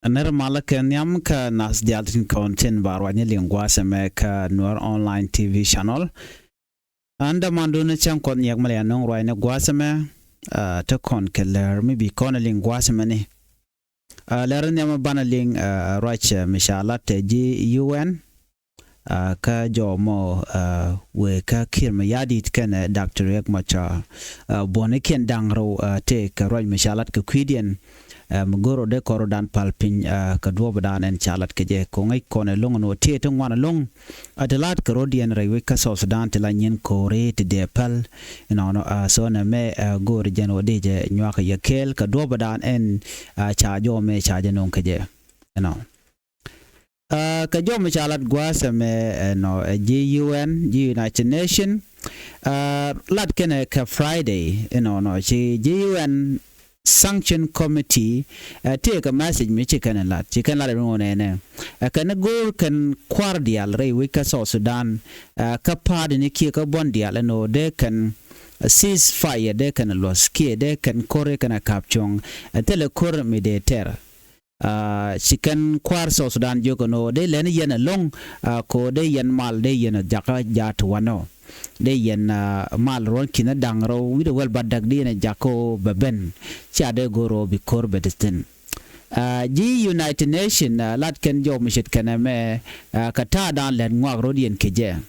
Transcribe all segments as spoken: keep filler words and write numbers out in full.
Nɛr malä kɛ nhiam kä nath diaal tin kɔn tin ba ruacni liŋ gua̱a̱th ɛmɛ kä Nuer Online T V channel. Ɛn dämandun cäŋ Kuɔth Nyiɛk Malian nöŋ ruacni gua̱a̱th ɛmɛ, ah, te kɔn kɛ lär mi bi kɔn liŋ gua̱a̱th ɛmɛni. Ah, lär nhiam banɛ liŋ, ah, ruac, ah, mi ca lat te ji̱ U N, ah, kä jɔw mɔ, ah, wëë kä Kiir Mayardit kɛnɛ Doctor Riek Machar, ah, buɔ̱nikiɛn da̱ŋ rɛw, ah, tëë kɛ ruac mi ca lat kɛ kui̱diɛn, ah, mi go̱r rɔ dee kɔr rɔdan pal piny, ah, kɛ duɔ̱ɔ̱pdan ɛn ca lat kɛ jɛ. Kɛ ŋäc kɔn ɛlɔ̱ŋ ɛn ɣöö tëë ti ŋuan ɛlɔ̱ŋ, ah, ti la̱t kɛ rɔ̱diɛn rɛy wec kä South Sudan ti la nyin ko̱ri ti dee päl. Inɔnɔ, ah, so nɛmɛ, ah, go̱o̱ri jɛn ɣöö dee jɛ nyuak yɛ kɛɛl kɛ duɔ̱ɔ̱pdan ɛn, ah, ca jɔw mɛ ca jɛ nöŋ kɛ jɛ. Inɔ. Ah, kɛ jɔw mi ca lat gua̱a̱th ɛmɛ, ɛnɔ, ɛ ji̱ U N, ji̱ United Nation, ah, lat kɛnɛ kɛ Friday, inɔnɔ, ci ji̱ U N Sanction Committee, ah, tëëkɛ message mi ci kɛn lat, ci kɛn lat ɛn ɣöö nɛnɛ, ah, kɛn go̱o̱r kɛn kua̱r diaal rɛy wec kä South Sudan, ah, kä pa̱a̱tni kiɛ kä buɔ̱n diaal ɛn ɣöö dee kɛn, ah, cease fire, dee kɛn luɔ̱th kiɛ dee kɛn ko̱r kɛn a ka̱p cuɔ̱ŋ, ah, thilɛ ko̱r mi dee tɛr. Ah, ci kɛn kua̱r South Sudan jiök ɛn ɣöö dee lɛn yɛn ɛlɔ̱ŋ, ah, kɛ ɣöö dee yɛn mal dee yɛn jakä jaat wanɔ. Dee yɛn, ah, mal ruɔ̱n ki̱n da̱ŋ rɛw wi̱cdɛ wäl bädäk dee yɛn jakä ɣöö bɛ ben. Cia dee go̱r ɣöö bi ko̱r bɛ ti thi̱n. Ah, ji̱ United Nation, ah, lat kɛn jɔw mi ce̱tkɛ nɛmɛ, ah, kɛ ta̱a̱dan lät ŋuak rɔ̱diɛn kɛ jɛ.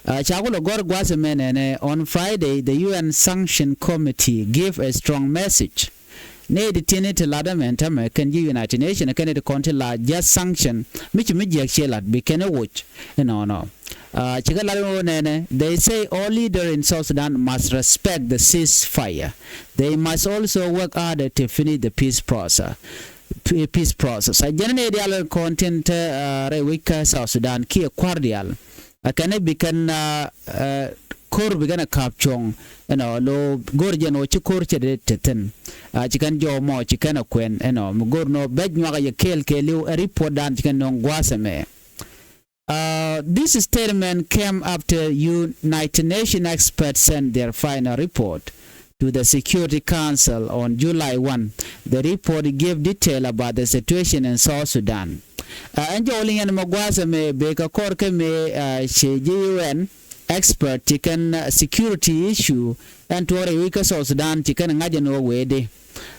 Ah, ca kulɛ gɔ̱r gua̱a̱th ɛmɛ nɛnɛ, on Friday, the U N Sanction Committee give a strong message. Nɛy ti ti̱ni ti lat ɛmɛn täämɛ kɛn ji̱ United Nation kɛn nɛy ti kɔn ti la just sanction, mi ci mi jiäk ciɛ lat bi kɛn ɛ woc. Inɔnɔ. Ah, cikɛ lat ɛmɛ ɣöö nɛnɛ, they say all leader in South Sudan must respect the ceasefire. They must also work harder to finish the peace process. P-, peace process. A jɛn nɛy diaal kɔn tin te, ah, rɛy wec kä South Sudan kiɛ kua̱r diaal. A kɛn bi kɛn, ah, ah, ko̱r bi kɛn a ka̱p cuɔ̱ŋ, ɛnɔ, lo go̱r jɛn ɣöö ci ko̱r cɛ dee te thi̱n. Ah, ci kɛn jɔw mɔ ci kɛn a kuɛn, ɛnɔ, mi go̱r nɔ bɛ nyuak a yɛ kɛɛl kɛɛliw ɛ report dan ci kɛn nöŋ gua̱a̱th ɛmɛ. Uh, this statement came after United Nations experts sent their final report to the Security Council on July one. The report gave detail about the situation in South Sudan. Uh, ɛn jɔw liŋ ɛn mɛ gua̱a̱th ɛmɛ bɛ kɛ kɔr kɛ mɛ, uh, cɛ ji̱ U N expert ci kɛn, uh, security issue ɛn tuɔɔk rɛy wec kä South Sudan ci kɛn ŋa̱c ɛn ɣöö wee di.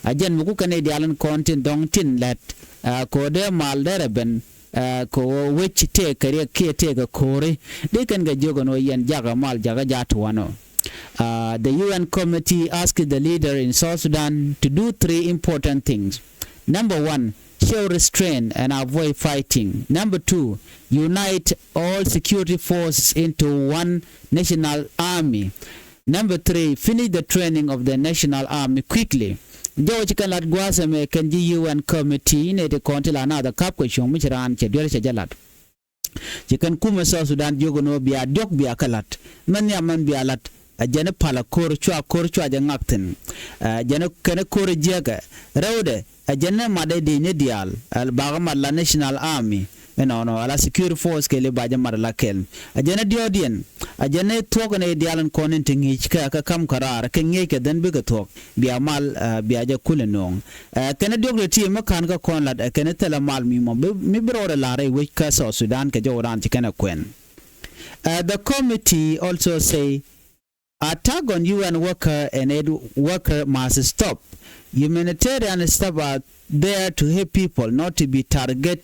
A jɛn mi ku kɛn i̱ diaal in kɔn tin dɔ̱ŋ tin lät, uh, kɛ ɣöö dee mal dee rɛ ben, uh, kɛ ɣöö wec tëëkɛ riɛk kiɛ tëëkɛ ko̱ri. Dee kɛn kɛ jiök ɛn ɣöö yɛn jakä mal jakä jaat wanɔ. Uh, the U N committee asked the leader in South Sudan to do three important things. Number one, show restraint and avoid fighting. Number two, unite all security forces into one national army. Number three, finish the training of the national army quickly. Jɔw ci kɛn lat gua̱a̱th ɛmɛ kɛn ji̱ U N committee nɛy ti kɔn ti la naath ɛ ka̱p kɛ cuɔ̱ŋ mi ci raan cɛ duer cɛ jɛ lat. Ci kɛn kumɛ South Sudan jiök ɛn ɣöö bia diɔ̱k bia kɛ la̱t. Mɛn nhiam mɛn bia la̱t. Ɛ jɛn i̱ palä ko̱r cua ko̱r cua jɛ ŋak thi̱n. Ɛ jɛn i̱ kɛn i̱ ko̱r i̱ jiäkɛ rɛwdɛ. Ɛ jɛn i̱ mat i̱ di̱i̱ni diaal. Ɛ bakä mat la National Army. Inɔnɔ ala security force kɛɛli ba jɛ mat ala kɛl. Ɛ jɛn i̱ diɔ̱ɔ̱diɛn. Ɛ jɛn i̱ thuɔ̱k in i̱ diaal in kɔn in ti ŋi̱i̱c kɛ kɛ ka̱m kɛ raar kɛ ŋi̱eec kɛ dhɛn bikɛ thuɔ̱k. Bia mal, ɛ, bia jɛ kulɛ no̱o̱ŋ. Ɛ kɛn i̱ diɔ̱k ti ti mi ka̱n kä kɔn lat ɛ kɛn i̱ thilɛ mal mi mɔ mi bi rɔɔdɛ la̱r i̱ wec kä South Sudan kɛ jɔw raan ci kɛn ɛ kuɛn. Ɛ, the committee also say attack on U N worker and aid worker must stop. Humanitarian staff are there to help people, not to be targeted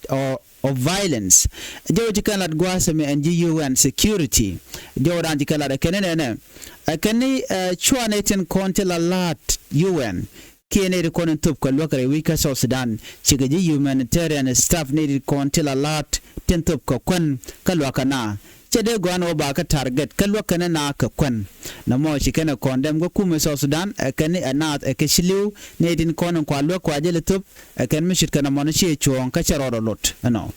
or of violence. Jɔw ci kɛn lat gua̱a̱th ɛmɛ ɛn ji̱ U N security. Jɔw raan ci kɛn lat ɛ kɛn i̱ nɛnɛ. Ɛ kɛn i̱, ɛ, cua nɛy tin kɔn ti la la̱a̱t U N. Kiɛ nɛy ti kɔn in thop kɛ luäk rɛy wec kä South Sudan. Cikɛ ji̱ humanitarian staff nɛy ti kɔn ti la la̱a̱t tin thop kɛ kuän kä luäk kɛ na. Cɛ dee gɔ̱a̱n ɣöö ba kä target kä luäk kɛn ɛ na kɛ kuän. Nɔmɔ ci kɛn ɛ kɔn dɛm kä kumɛ South Sudan ɛ kɛn i̱ ɛ naath ɛ kɛ ci li̱w nɛy tin kɔn in kua luäk kua jɛ lɛ thop. Ɛ kɛn mi ce̱tkɛ nɔmɔ ni ciɛ cuɔ̱ɔ̱ŋ kä cɛ rɔɔdɛ lot ɛnɔ.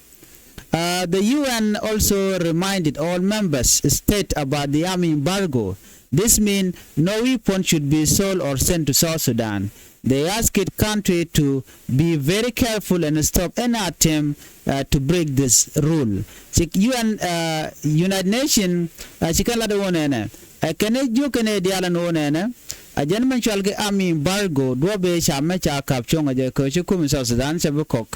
Uh, the U N also reminded all members state about the army embargo. This means no weapon should be sold or sent to South Sudan. They asked country to be very careful and stop any attempt, uh, to break this rule. Ci U N, uh, United Nation, uh, ci kɛn lat wä nɛnɛ. Ɛ kɛn i̱ jiök kɛn i̱ diaal ɛn wä nɛnɛ. Ɛ jɛn mɛn cual kɛ army embargo duɔ̱p i̱ ca mɛ ca ka̱p cuɔ̱ŋ ɛ jɛ kɛ ci kum in South Sudan cɛ bi kɔk.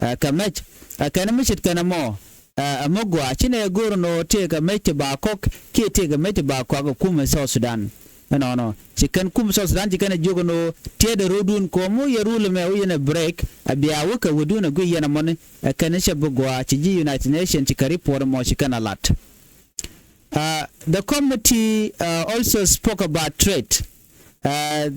ɛ kɛ mec ɛ kɛn mi ce̱tkɛ nɛmɔ. Ɛ mi gɔaa ci nɛ go̱r nɔ tëëkɛ mec ti ba kɔk kiɛ tëëkɛ mec ti ba kɔak ɛ kumɛ South Sudan. Ɛnɔnɔ ci kɛn kumɛ South Sudan ci kɛn ɛ jiök nɔ tiɛɛt ɛ ro̱dun kɔm wä yɛ rul ɛmɛ wä yɛn ɛ break ɛ bia wä kɛ wädun ɛ guic yɛn ɛmɔni. Ɛ kɛn cɛ bi gɔaa ci ji̱ United Nations ci kɛ report ɛmɔ ci kɛn ɛ lat. Uh, the committee uh, also spoke about trade. Uh,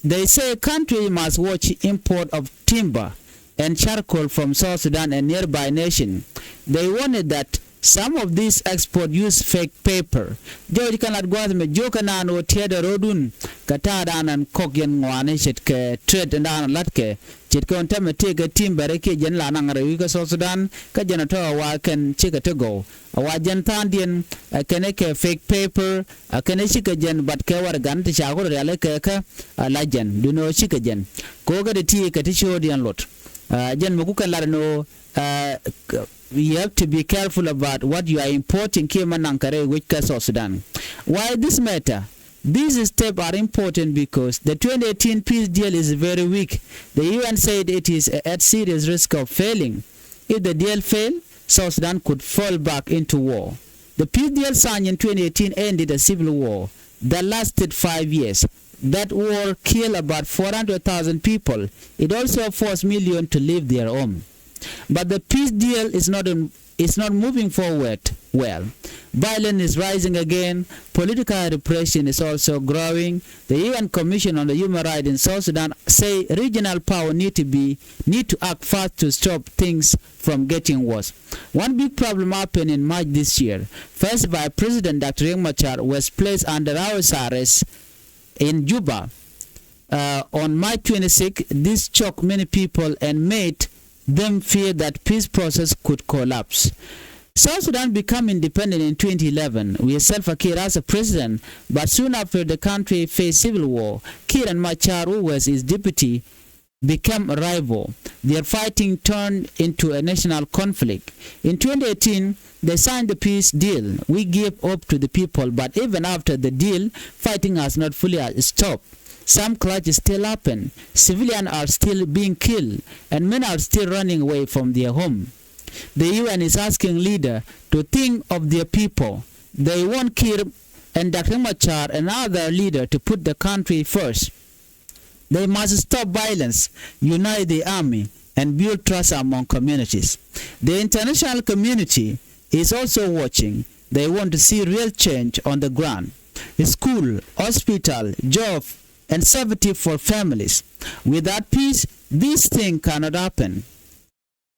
they say country must watch import of timber and charcoal from South Sudan and nearby nation. They warned that some of these export use fake paper. Jɔɔc kɛn lat gua̱a̱th mɛ jiök kɛ naan ɣöö tiɛɛt ɛ ro̱dun kɛ ta̱a̱dan ɛn kɔk yɛn ŋɔaani ce̱tkɛ trade ɛn daan lat kɛ ce̱tkɛ ɣän tɛmɛ tëëkɛ timber kiɛ jɛn la naŋ rɛy wi̱i̱ kä South Sudan kä jɛn ɛ tɔ̱ ɛ wa kɛn cikɛ ti gɔw. A wa jɛn tha̱a̱ŋdiɛn ɛ kɛn kɛ fake paper ɛ kɛn cikɛ jɛn bat kɛ warɛgan ti ca ku rɔ rial kɛ kä a la jɛn duno cikɛ jɛn. Ko̱o̱kä ti ti kɛ ti ciöödiɛn lot. Jɛn mi ku kɛn lat ni ɣöö you have to be careful about what you are importing kiɛ ma naŋ kɛ rɛy wec kä South Sudan. Why this matter? These steps are important because the twenty eighteen peace deal is very weak. The U N said it is at serious risk of failing. If the deal fail, South Sudan could fall back into war. The peace deal signed in twenty eighteen ended a civil war that lasted five years. That war killed about four hundred thousand people. It also forced millions to leave their home. But the peace deal is not in, is not moving forward well. Violence is rising again. Political repression is also growing. The U N Commission on the Human Rights in South Sudan say regional power need to be need to act fast to stop things from getting worse. One big problem happened in March this year. First Vice President Doctor Riek Machar was placed under house arrest in Juba. Uh, on March twenty-sixth, this shocked many people and made them fear that peace process could collapse. South Sudan became independent in twenty eleven with Salva Kiir as a president, but soon after the country faced civil war. Kiir and Machar, who was his deputy, became a rival. Their fighting turned into a national conflict. In twenty eighteen, they signed the peace deal. We gave hope to the people, but even after the deal, fighting has not fully stopped. Some clashes still happen. Civilians are still being killed, and many are still running away from their home. The U N is asking leaders to think of their people. They want Kiir and Doctor Machar and other leaders to put the country first. They must stop violence, unite the army, and build trust among communities. The international community is also watching. They want to see real change on the ground. School, hospital, job, and safety for families. Without peace, this thing cannot happen.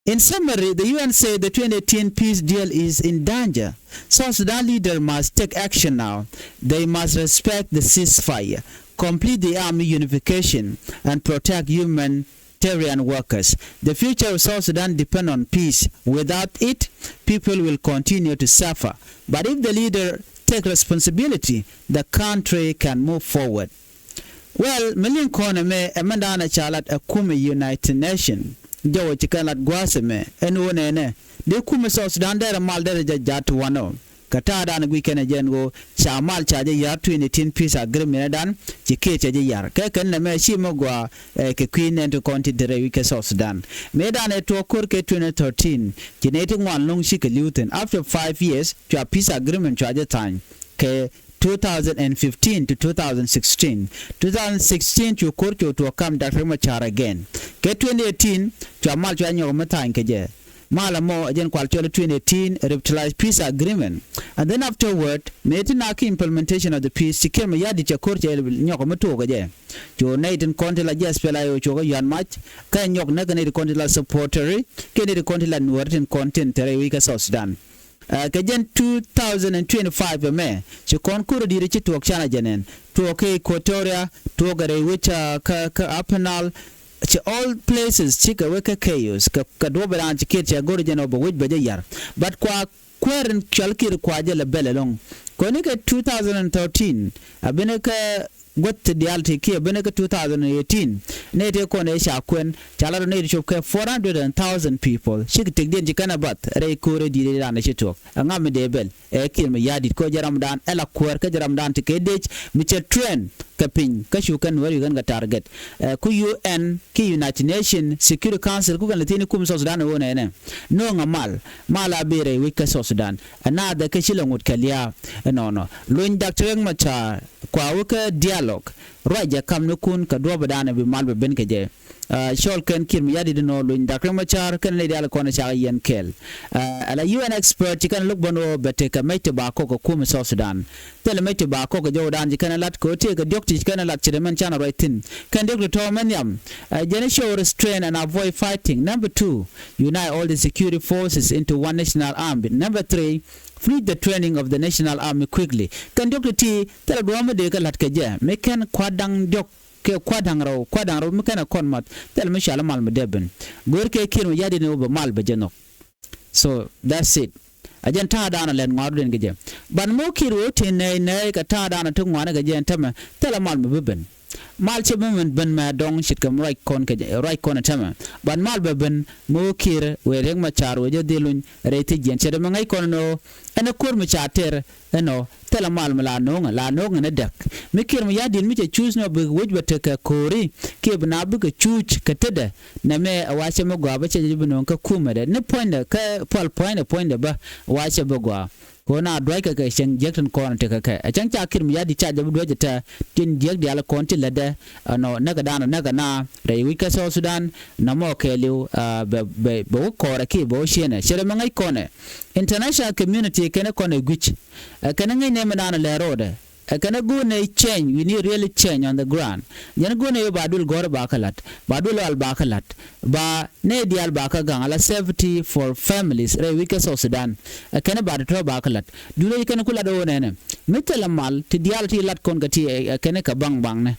In summary, the U N said the twenty eighteen peace deal is in danger. South Sudan leaders must take action now. They must respect the ceasefire, complete the army unification, and protect humanitarian workers. The future of South Sudan depends on peace. Without it, people will continue to suffer. But if the leaders take responsibility, the country can move forward. Well, mi liŋ kɔn ɛmɛ, ɛmɛ da̱a̱n ɛ ca lat ɛ kumɛ United Nation. Jɔwɛ ci kɛn lat gua̱a̱th ɛmɛ ɛn ɣöö nɛnɛ dee kumɛ South Sudan derɛ mal derɛ jɛ ja̱t wanɔ. Kɛ ta̱a̱ da̱a̱n guic kɛn ɛ jɛn ɣöö ca mal ca jɛ ya̱r twenty eighteen peace agreement ɛ da̱a̱n ci kiɛ cɛ jɛ ya̱r kɛ kɛn nɛmɛ ci mi gɔaa. Ɛ kɛ kui̱ nɛn ti kɔn ti derɛ wi̱c kɛ South Sudan mëë da̱a̱n ɛ tuɔɔk ko̱r kɛ twenty thirteen ci nɛy ti ŋuan lo̱ŋ cikɛ li̱w thi̱n. After five years cua peace agreement cua jɛ tha̱a̱ny kɛ two thousand and fifteen to two thousand sixteen. Two thousand sixteen cu ko̱r cu tuɔɔk kam Doctor Machar again. Kɛ twenty eighteen cua mal cua nyɔk mi tha̱a̱ny kɛ jɛ. Mal ɛmɔ ɛ jɛn kual cɔl twenty eighteen revitalized peace agreement. And then afterward mëë ti nak implementation of the peace ci Kiir Mayardit cɛ ko̱r cɛ nyɔk mi tuɔɔk kɛ jɛ. Cu nɛy tin kɔn ti la jɛ S P L A I O cuɔk kä yuan mac kɛ nyɔk näk kɛ nɛy tin kɔn ti la supporteri kɛ nɛy tin kɔn ti la nuɔɔri tin kɔn tin te rɛy wi̱c kä South Sudan. Ɛ kɛ jɛn two thousand and twenty-five ɛmɛ ci kɔn ko̱r di̱i̱t ci tuɔɔk canɛ jɛ nɛn tuɔɔk kɛ Equatoria tuɔɔk kɛ rɛy wec kä kä Upper Nile. Ci all places cikɛ wek kä chaos kɛ kɛ duɔ̱p raan ci kiɛt cɛ go̱r jɛn ɔ bɛ wec bɛ jɛ yar. But kua kuäär in cual kiɛt kua jɛ lɛ bɛl ɛlɔ̱ŋ. Kɔni kɛ two thousand and thirteen a bini kɛ guäth ti diaal ti kiɛ ben kä two thousand eighteen. Nɛy ti kɔn ëë ca kuɛn ca lat rɔ nɛy ti cop kɛ four hundred and thousand people. Cikɛ tëkdiɛn ci kɛn ɛ bath rɛy ko̱r ëë di̱t ëë dan ɛ ci tuɔɔk. Ɛŋa mi dee bɛl ɛ Kiir Mayardit kɛ jɛ ramdan ɛ la kuäär kä jɛ ramdan ti kɛ dec mi cɛ train kɛ piny kä cu kɛn wä ri kɛn kɛ target. Ɛ ku U N ki United Nations Security Council ku kɛn lɛ thi̱n i̱ kum South Sudan ɛ wä nɛnɛ. No̱o̱ŋ a mal mal a bi rɛy wec kä South Sudan. Ɛ naath ɛ kɛ ci lɛ ŋut kɛ lia̱a̱. Ɛ nɔnɔ luny Doctor Riek Machar kua wä kä dialogue. Ruac jɛ kam ni kun kɛ duɔ̱ɔ̱p ɛ da̱a̱n ɛ bi mal bɛ ben kɛ jɛ. Cɔl kɛn Kiir Mayardit inɔ luny Doctor Riek Machar kɛn ni diaal kɔn cak yɛn kɛɛl. Ala U N expert ci kɛn lo̱k bän ɣöö bɛ tekɛ mec ti ba kɔk kɛ kumɛ South Sudan. Thilɛ mec ti ba kɔk kɛ jɔwdan ci kɛn lat kɛ ɣöö tëëkɛ diɔ̱k ti ci kɛn lat ci dee mɛn canɛ ruac thi̱n. Kɛn diɔ̱k ti tɔ̱ mɛn nhiam. Jɛn show restrain and avoid fighting. Number two, unite all the security forces into one national army. Number three, finish the training of the national army quickly. Kɛn diɔ̱k ti ti thilɛ duɔ̱ɔ̱m mi dee kɛ la̱t kɛ jɛ mi kɛn kua̱r da̱ŋ diɔ̱k kɛ kua̱r da̱ŋ rɛw kua̱r da̱ŋ rɛw mi kɛn ɛ kɔn math. Thilɛ mi cɔal mal mi dee ben. Go̱o̱r kɛ Kiir Mayardit ni wä bɛ mal bɛ jɛ nhɔk. So that's it. A jɛn ta̱a̱ da̱a̱n a lɛt ŋɔaar den kɛ jɛ. Ban mo̱o̱ Kiir wee te nɛy nɛy kɛ ta̱a̱ da̱a̱n a ti ŋɔaani kɛ jɛ ɛn tämɛ thilɛ mal mi bi ben. Mal cɛ bi min ben mɛ dɔ̱ŋ ce̱tkɛ mi ruac kɔn kɛ ruac kɔn ɛ tämɛ. Ban mal bɛ ben mo̱o̱ Kiir wee Riek Machar wee jɛ dhil luny rɛy thiec jiɛn ce̱t mi ŋäc kɔn ɛn ɣöö ɛn ɛ ko̱r mi ca tɛr ɛnɔ thilɛ mal mi la no̱o̱ŋɛ la no̱o̱ŋɛ ni däk. Mi Kiir Mayardit mi cɛ cuuc nɔ bi wec bɛ tekɛ ko̱ri kiɛ bi na bikɛ cuuc kɛ tetdɛ. Nɛmɛ ɛ wa cɛ mi gɔaa bä cɛ jɛ bi no̱o̱ŋ kä kumɛdɛ ni puɔ̱nydɛ kä pual puɔ̱nydɛ puɔ̱nydɛ bä wa cɛ bi gɔaa. Kɛ ɣöö na duackɛ kɛ cieŋ jiäk tin kɔn tekɛ kɛ ɛ cäŋ ca Kiir Mayardit ca jɛ bi duäc ɛ tɛ tin jiäk diaal kɔn ci lätdɛ. Ɛnɔ näkɛ daanɔ näkɛ na rɛy wi̱c kä South Sudan. Namɔ kɛɛliw bɛ bɛ bɛ wä kɔɔrɛ kiɛ bɛ wä cienɛ cɛ rɛ mi ŋäc kɔnɛ. International community kɛn kɔn ɛ guic. Ɛ kɛn ŋäc nɛmɛ daanɔ lɛ ro̱o̱dɛ. Ɛ kɛn go̱o̱nɛ change, we need really change on the ground. Jɛn go̱o̱nɛ ba duël gɔ̱r ba kä la̱t ba duël ɣal ba kä la̱t ba nɛy diaal ba kä gaŋ ala safety for families rɛy wi̱c kä South Sudan. Ɛ kɛn ba tɔ̱tɔ̱ ba kä la̱t duël ɛ kɛn ku la̱t ɣöö nɛnɛ mi thilɛ mal ti diaal ti la̱t kɔn kɛ ti ɛ kɛn kɛ baŋ baŋnɛ.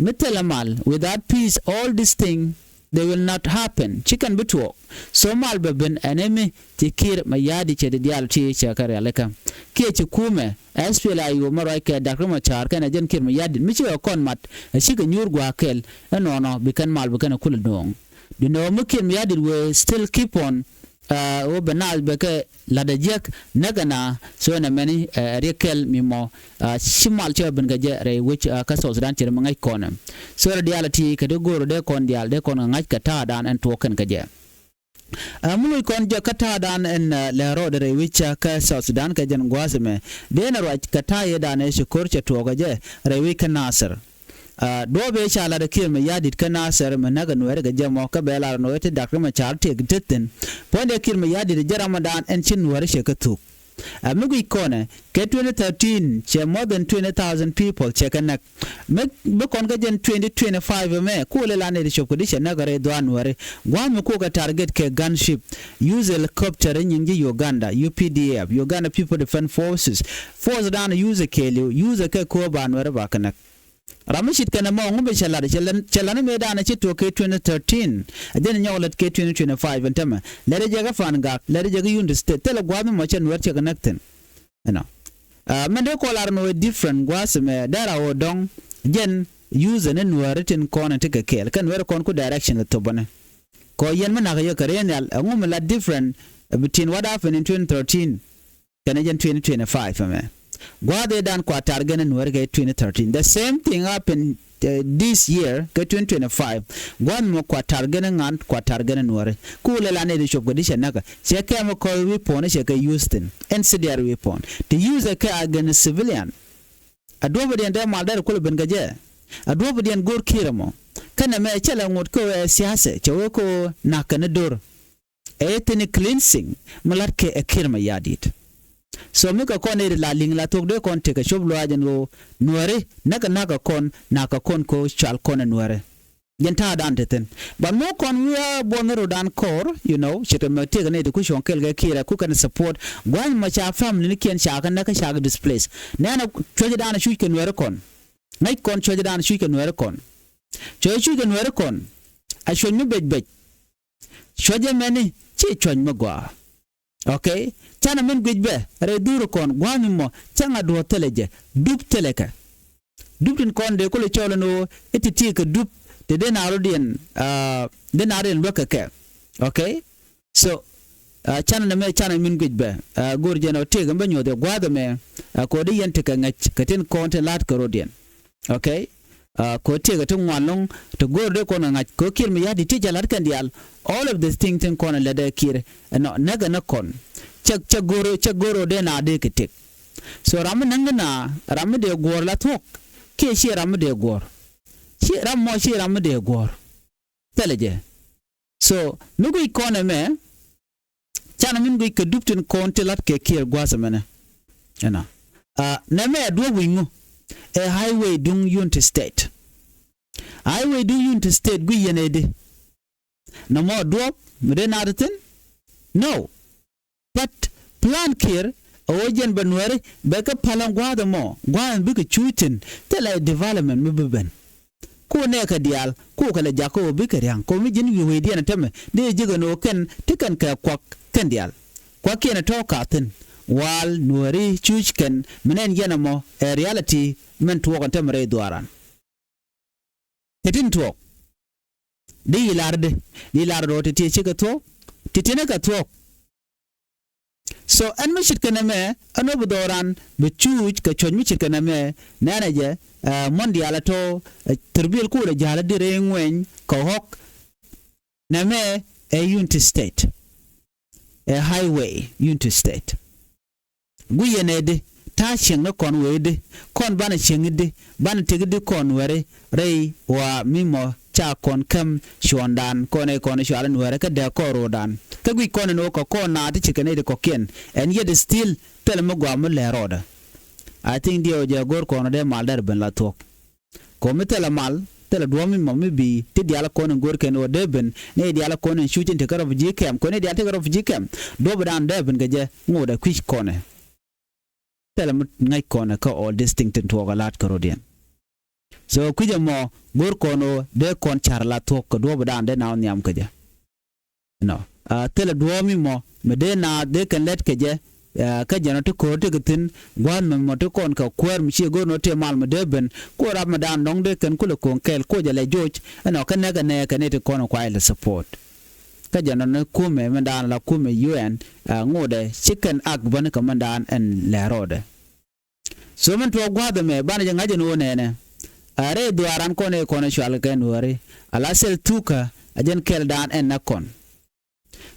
Mi thilɛ mal without peace all this thing they will not happen. Ci kɛn bi tuɔɔk. So mal bɛ ben ɛn emi ci Kiir Mayardit cɛ di diaal ti cɛ kɛ rialikä kiɛ ci kumɛ. S P L A U mɛ ruac kɛ Doctor Riek Machar kɛnɛ jɛn Kiir Mayardit mi cikɛ kɔn mat ɛ cikɛ nyuur gua̱a̱k kɛl. Ɛnɔnɔ bi kɛn mal bi kɛn kulɛ duɔ̱ɔ̱ŋ. Duundɛ ɣöö mi Kiir Mayardit wee still keep on. Ɣöö bɛ naath bɛ kɛ la̱t ɛ jiäk näk ɛna. So ɛn ɛmɛni ɛ riɛk kɛl mi mɔ ci mal cɛ ben kɛ jɛ rɛy wec kä South Sudan cɛ rɛ mi ŋäc kɔn ɛm. So rɛ diaal ɛ ti kɛ ti go̱o̱r dee kɔn diaal dee kɔn kɛ ŋa̱c kɛ ta̱a̱dan ɛn tuɔɔk kɛn kɛ jɛ. Ɛ mi loc kɔn jɛ kä ta̱a̱dan ɛn lɛ rɔɔdɛ rɛy wec kä South Sudan kɛ jɛn gua̱a̱th ɛmɛ dee nɛ ruac kɛ ta̱a̱ yɛ dan ɛ ci ko̱r cɛ tuɔɔk kɛ jɛ rɛy wec kä Nasir. Duɔ̱ɔ̱p ëë ca lat ɛ Kiir Mayardit kä Nasir mi näk ɛ Nuɛɛri kɛ jɛ mɔ kä bɛ lar ɛ nɔ ëë ti Doctor Riek Machar tëëk ti thi̱n. Puɔ̱nydɛ Kiir Mayardit jɛ ramadan ɛn ci Nuɛɛri cɛ kä thuk. Ɛ mi guic kɔnɛ kɛ twenty thirteen cɛ more than twenty thousand people cɛ kɛ näk. Mi bi kɔn kä jɛn twenty twenty-five ɛmɛ ku lɛ la nɛy ti cop kɛ di cɛ näk ɛ rɛy dhuaar Nuɛɛri. Gua̱a̱th mi kukɛ target kɛ gunship. Use helicopter nyin ji̱ Uganda, U P D F, Uganda People Defense Forces. Force dan use kɛɛliw use kɛ ko̱o̱p ba Nuɛɛri ba kɛ näk. Ram mi cit kɛn ɛmɔ ŋu mi cɛ lat cɛ lat ni mëë danɛ ci tuɔɔk kɛ twenty thirteen. Ɛ jɛn nyɔk lät kɛ twenty twenty-five ɛn tämɛ lɛt jɛ kä Fangak lɛt jɛ kä Unity State thilɛ gua̱a̱th mi mɔ cɛ Nuɛɛr cɛ kɛ näk thi̱n. Ɛnɔ mɛn dee kɔl ar ni wee different gua̱a̱th mɛ dɛr a wä dɔ̱ŋ. Jɛn use ni Nuɛɛri tin kɔn in ti kɛ kɛɛl kɛ Nuɛɛri kɔn ku direction lɛ thopä ni. Kɔ yɛn mi nak yɛ kɛ rɛy nhial ɛŋu mi la different between what happened in twenty thirteen kɛnɛ jɛn twenty twenty-five ɛmɛ. Gua̱a̱th ëë dan kua target ni Nuɛɛri kɛ twenty thirteen. The same thing happened this year kɛ twenty twenty-five. Gua̱a̱th mɔ kua target ni ŋa̱n kua target ni Nuɛɛri. Ku lɛ la nɛy ti cop kɛ di cɛ näkä cɛ chemical weapon cɛ kɛ use thi̱n. Incendiary weapon ti use kɛ against civilian. A duɔ̱pä diɛn dee mal dee rɛ kulɛ ben kɛ jɛ. A duɔ̱pä diɛn go̱o̱r Kiir ɛmɔ. Kɛnɛ mɛ cɛ lɛ ŋot kä ɛ siasɛ cɛ wee kä nak kɛn do̱r. Ɛ ethnic cleansing mi la̱t kɛ ɛ Kiir Mayardit. So mi kɛ kɔn ëë la li̱ŋ la thok dee kɔn tekɛ cop luaac ɛn ɣöö Nuɛɛri näkɛ na̱kɛ kɔn na̱kɛ kɔn kɛ ɣöö cual kɔn ɛ Nuɛɛri. Jɛn ta̱a̱dan te thi̱n. But mi kɔn wi̱i̱ a buɔ̱n ni ro̱dan kɔɔr you know ce̱tkɛ mɛ tiɛkɛ nɛy ti ku cuɔ̱ŋ kɛl kɛ Kiir ɛ ku kɛn support. Gua̱a̱th mɔ ca family ni kiɛn ca kɛ näk kä ca kɛ displace. Nɛnɛ cuɔ̱cdan cuc kɛ Nuɛɛri kɔn. Ŋäc kɔn cuɔ̱cdan cuc kɛ Nuɛɛri kɔn. Cuɔ̱c cuc kɛ Nuɛɛri kɔn. A cuɔ̱c mi bec bec. Cuɔ̱c ɛmɛni ci cuɔ̱c mi gɔaa. Okay. Canɛ min guic bɛ rɛy dhuri kɔn gua̱a̱th mi mɔ cäŋ a duɔ̱ɔ̱r thilɛ jɛ dup thilɛ kɛ. Dup tin kɔn dee kulɛ cɔl ɛn ɣöö i̱ ti ti kɛ dup ti dee na rɔ̱diɛn, ah, dee na rɔ̱diɛn luäk kɛ kɛ. Okay? So, ah, canɛ nɛmɛ canɛ min guic bɛ, ah, go̱o̱r jɛn ɔ tëëk ɛn bä nyuɔ̱th ɛ gua̱a̱th ɛmɛ, ah, kɛ ɣöö dee yɛn tekɛ ŋäc kɛ tin kɔn ti la̱t kɛ rɔ̱diɛn. Okay? Ah, kɛ ɣöö tëëk ɛ ti ŋuan lo̱ŋ ti go̱o̱r dee kɔn kɛ ŋa̱c kɛ ɣöö Kiir Mayardit ti cɛ la̱t kɛn diaal. All of these things tin kɔn ɛ lät ɛ Kiir ɛnɔ näk ɛn ɛ kɔn. Cɛ, cɛ go̱o̱r, cɛ go̱o̱r ɔ dee na dee kɛ tëk. So ram mi näŋ di na, ram mi dee guɔ̱ɔ̱r la thuɔ̱k kiɛ ciɛ ram mi dee guɔ̱ɔ̱r. Ci ram mɔ ciɛ ram mi dee guɔ̱ɔ̱r. Thilɛ jɛ. So mi guic kɔn ɛmɛ, canɛ min guic kɛ dup tin kɔn ti la̱t kɛ Kiir gua̱a̱th ɛmɛnɛ. Ɛnɔ. Ah, nɛmɛ ɛ duɔ̱ɔ̱p wi̱i̱ ŋu? Ɛ highway duŋ Unity State. Highway duŋ Unity State guic yɛn ɛ di? Nɔmɔ duɔ̱ɔ̱p mi dee naat thi̱n? No. But plan Kiir ɛ ɣöö jɛn bɛ Nuääri bɛ kɛ päl ɛn gua̱a̱th ɛmɔ, gua̱a̱th ɛn bikɛ cuuc thi̱n, thilɛ development mi bi ben. Ku nɛɛkɛ diaal ku kɛ lɛ jakä ɣöö bikɛ ria̱ŋ, kɛ ɣöö mi ji̱n wi̱i̱ wecdiɛn ɛ tämɛ dee ji̱ kɛn ɣöö kɛn ti kɛn kɛ kuak kɛn diaal. Kuakiɛn ɛ tɔ̱ ka thi̱n, waal Nuääri cuuc kɛn, mi nɛn yɛn ɛmɔ ɛ reality mɛn tuɔɔk ɛn tämɛ rɛy dhuaaran. Ti tin tuɔɔk. Di yi lar di, di lar rɔ ti ti cikɛ thuɔ̱k, ti tinɛ kɛ thuɔ̱k. So ɛn mi ce̱tkɛ nɛmɛ, ɛn ɣöö bi dhɔran bi cuuc kɛ cuɔ̱c mi ce̱tkɛ nɛmɛ, nɛnɛ jɛ, eh, muɔ̱n diaal ɛ tɔ̱, eh, thurbil kuulɛ ja̱l ɛ di rɛy ŋuɛny kɛ ɣɔ̱k. Nɛmɛ ɛ Unity State. Ɛ highway Unity State. Guiyɛn ɛ di, ta̱a̱ cieŋ ni kɔn wee di, kɔn banɛ cieŋ di, banɛ tëk di kɔn wɛri rɛy wa mi mɔ ca kɔn käm cuɔ̱ɔ̱ŋdan kɔn ɛ kɔn cual in wɛri kä dee kɔn ro̱o̱dan. Kä guic kɔn in wä kɛ kɔn naath ti ci kɛ nɛy ti kɔ̱kiɛn. And yet still thilɛ mi gɔaa mi lɛr rɔɔdɛ. I think diɛw jɛ go̱r kɔn dee mal dɛr ben la thuɔ̱k. Kɔ mi thilɛ mal, thilɛ duɔ̱ɔ̱p mi mɔ mi bi ti diaal kɔn in go̱o̱r kɛn ɣöö dee ben, ni diaal kɔn in cuc in tekɛ refugee camp, kɔn in diaal tekɛ refugee camp. Duɔ̱ɔ̱pdan dee ben kɛ jɛ, ŋot ɛ kui̱c kɔnɛ. Thilɛ mi ŋäc kɔnɛ kä all this thing tin tuɔɔk ɛ la̱t kɛ rɔ̱diɛn. So kui̱c ɛmɔ go̱o̱r kɔn ɣöö dee kɔn ca̱r la thuɔ̱k kɛ duɔ̱ɔ̱pdan dee na wä nhiam kɛ jɛ. Nɔ. Ah, thilɛ duɔ̱ɔ̱p mi mɔ mi dee naath dee kɛn lɛt kɛ jɛ. Ah, kä jɛn ɔ ti ko̱o̱r ti kɛ thi̱n gua̱a̱th mi mɔ ti kɔn kɛ kuäär mi ciɛ go̱o̱r nɔ tëë mal mi dee ben. Kuɔ rap mi daan dɔ̱ŋ dee kɛn kulɛ ko̱o̱ŋ kɛɛl kuɔ jɛ lɛ joc. Ɛnɔ kä nɛkɛ nɛɛkɛ ni ti kɔn kuay lɛ support. Kä jɛn ɔ ni kumɛ mi daan la kumɛ U N, ah, ŋotdɛ ci kɛn ak bäni kɛ mi daan ɛn lɛ rɔɔdɛ. So min tuɔɔk gua̱a̱th ɛmɛ banɛ jɛ ŋa̱c ɛn ɣöö nɛnɛ. A rɛy dhuaaran kɔn ɛ kɔn ɛ cual kɛ Nuääri. Ala thil thukä a jɛn kɛldan ɛn nä kɔn.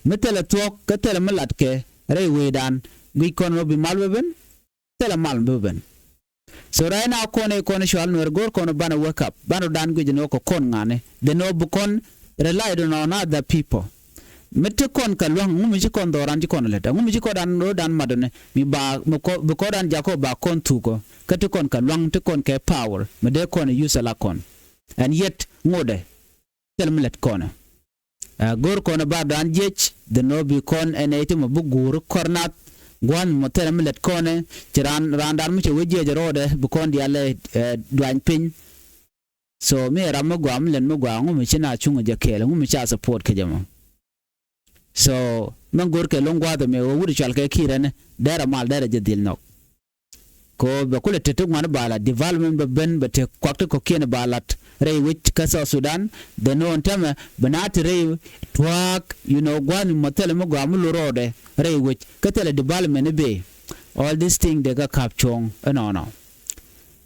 Mi thilɛ thuɔ̱k kä thilɛ mi latkɛ rɛy wecdan. Guic kɔn ɣöö bi mal bä ben. Thilɛ mal bä ben. So right now kɔn ɛ kɔn ɛ cual Nuääri go̱o̱r kɔn ɣöö banɛ wake up. Banɛ dan guic ɛn ɣöö kɛ kɔn ŋa̱ni. Then ɣöö bi kɔn rely on other people. Mi ti kɔn kɛ lua̱ŋ, ŋu mi ci kɔn dhɔran ci kɔn lät? Ŋu mi ci kɔn dan ro̱o̱dan matdɔni mi ba, mi kɔ, bi kɔn dan jakɔ ba kɔn thukɔ? Kä ti kɔn kɛ lua̱ŋ, ti kɔn kɛ power mi dee kɔn use ala kɔn. And yet ŋotdɛ thil mi lät kɔnɛ. Ɛ, go̱o̱r kɔnɛ bar dan jiec, dhin ɣöö bi kɔn ɛn ɛ ti mɔ bi guur kɔr nath. Gua̱n mɔ thil mi lät kɔnɛ, ci raan, raan dan mi cɛ wee jiec rɔɔdɛ bi kɔn diaal ɛ, ɛ, duany piny. So mi ɛ ram mi gɔaa, mi lɛn mi gɔaa, ŋu mi ci na cuŋ jɛ kɛɛl, ŋu mi ca support kɛ jɛ mɔ. So mɛn go̱r kɛ lo̱ŋ gua̱a̱th ɛmɛ ɣöö wut cual kɛ Kiir ɛn dɛrɛ mal dɛrɛ jɛ dhil nhɔk. Kɛ ɣöö bɛ kulɛ tet ti ŋuan ba lat, development bɛ ben, bɛ tek kuak ti kɔ̱kiɛn ba lat rɛy wec kä South Sudan. Dhɛ no̱o̱ŋ tɛmɛ bɛ na ti rɛy tua̱a̱k, you know, gua̱a̱th mi mɔ thilɛ mi gɔaa mi lo̱r rɔɔdɛ rɛy wec kä thilɛ development i̱ bëë. All this thing dee kɛ ka̱p cuɔ̱ɔ̱ŋ ɛnɔnɔ.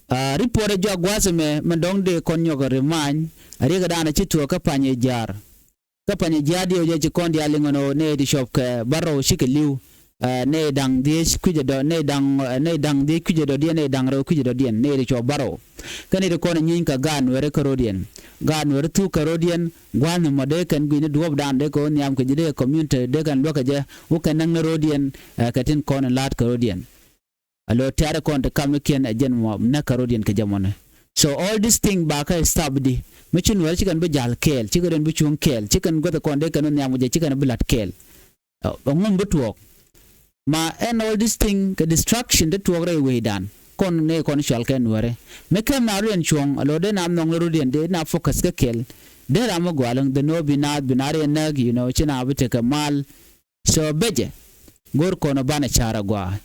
Ah, report ɛ jɔak gua̱a̱th ɛmɛ mɛn dɔ̱ŋ dee kɔn nyɔk ɛ remind a riɛkɛ daanɛ ci thuɔ̱ɔ̱k kä Panyɛ Ja̱a̱r. Kä Panyɛ Ja̱a̱r diɛw jɛ ci kɔn diaal liŋ ɛn ɣöö nɛy ti cuɔp kɛ bärɔw cikɛ li̱w. Ah, nɛy da̱ŋ dhiec kui̱cɛ dɔ̱diɛn, nɛy da̱ŋ, ah, nɛy da̱ŋ dhiec kui̱cɛ dɔ̱diɛn, nɛy da̱ŋ rɛw kui̱cɛ dɔ̱diɛn, nɛy ti cuɔp bärɔw. Kä nɛy ti kɔn ɛ nyieeny kɛ gaat Nuɛri kä ro̱diɛn. Gaat Nuɛri thuk kɛ ro̱diɛn, gua̱a̱th ni mɔ dee kɛn gui̱cni duɔ̱ɔ̱pdan dee kɛ wä nhiam kɛ ji̱ dee community dee kɛn luäk kɛ jɛ wä kɛn näk ni ro̱diɛn, ah, kɛ tin kɔn in la̱a̱t kɛ ro̱diɛn. A lo̱ tɛ̈ri kɔn ti kamnikiɛn ɛ jɛn mɔ näk kɛ ro̱diɛn kɛ jɛ mɔni. So all this thing ba kä stop di. Mi ci Nuɛr ci kɛn bi ja̱l kɛɛl, ci kɛn bi cuŋ kɛɛl, ci kɛn guäth kɔn dee kɛn bi nhiam kɛ jɛ, ci kɛn bi la̱t kɛɛl. Ɛ, ŋum bi tuɔɔk. Ma ɛn all this thing kɛ distraction ti tuɔɔk rɛy wecdan. Kɔn nɛy kɔn cual kɛ Nuɛri. Mi kɛm na ro̱diɛn cuɔ̱ŋ, a lo̱ dee na nhɔŋ ni ro̱diɛn, dee na focus kä kɛɛl. Dee ram mi gɔaa liŋ, dee no̱o̱ bi na, bi na riɛn näk, you know, ci na bi tekɛ mal. So becɛ go̱r kɔn banɛ ca̱r agɔaa.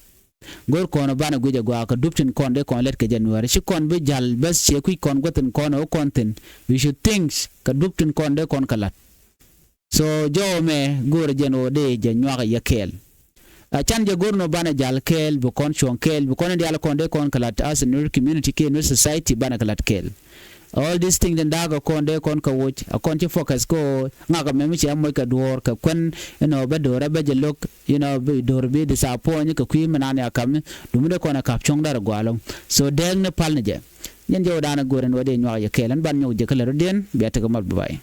Go̱r kɔn banɛ guic a gɔaa kɛ dup tin kɔn dee kɔn lät kɛ January. Ci kɔn bi jal bäth ciɛ kui̱c kɔn guäth tin kɔn ɛ wä kɔn thi̱n. You should think kɛ dup tin kɔn dee kɔn kɛ la̱t. So jɔwä mɛ go̱o̱rä jɛn ɣöö dee jɛ nyuak yɛ kɛɛl. A can jɛ go̱r nɔ banɛ jal kɛɛl bi kɔn cuɔ̱ŋ kɛɛl bi kɔn in diaal kɔn dee kɔn kɛ la̱t as a Nuer community kiɛ Nuer society banɛ kɛ la̱t kɛɛl. All this thing din da̱a̱k a kɔn dee kɔn kɛ woc a kɔn ci focus kɛ ɣöö ŋak a mɛmi cɛ moc kɛ duɔ̱ɔ̱r kɛ kuɛn inɔ bɛ do̱r a bɛ jɛ lo̱k inɔ bi do̱r bi disappoint kɛ kui̱ mi nan ya kami. Dumi dee kɔn a kap cuɔ̱ŋ dar a gua̱a̱lɔ. So dɛɛk ni pal ni jɛ. Jɛn jɛ wä da̱a̱n a go̱r in wä dee nyuak yɛ kɛɛl ɛn ban nyɔk jɛ kä lɛ rɔ diɛn bia tekɛ mal bye bye.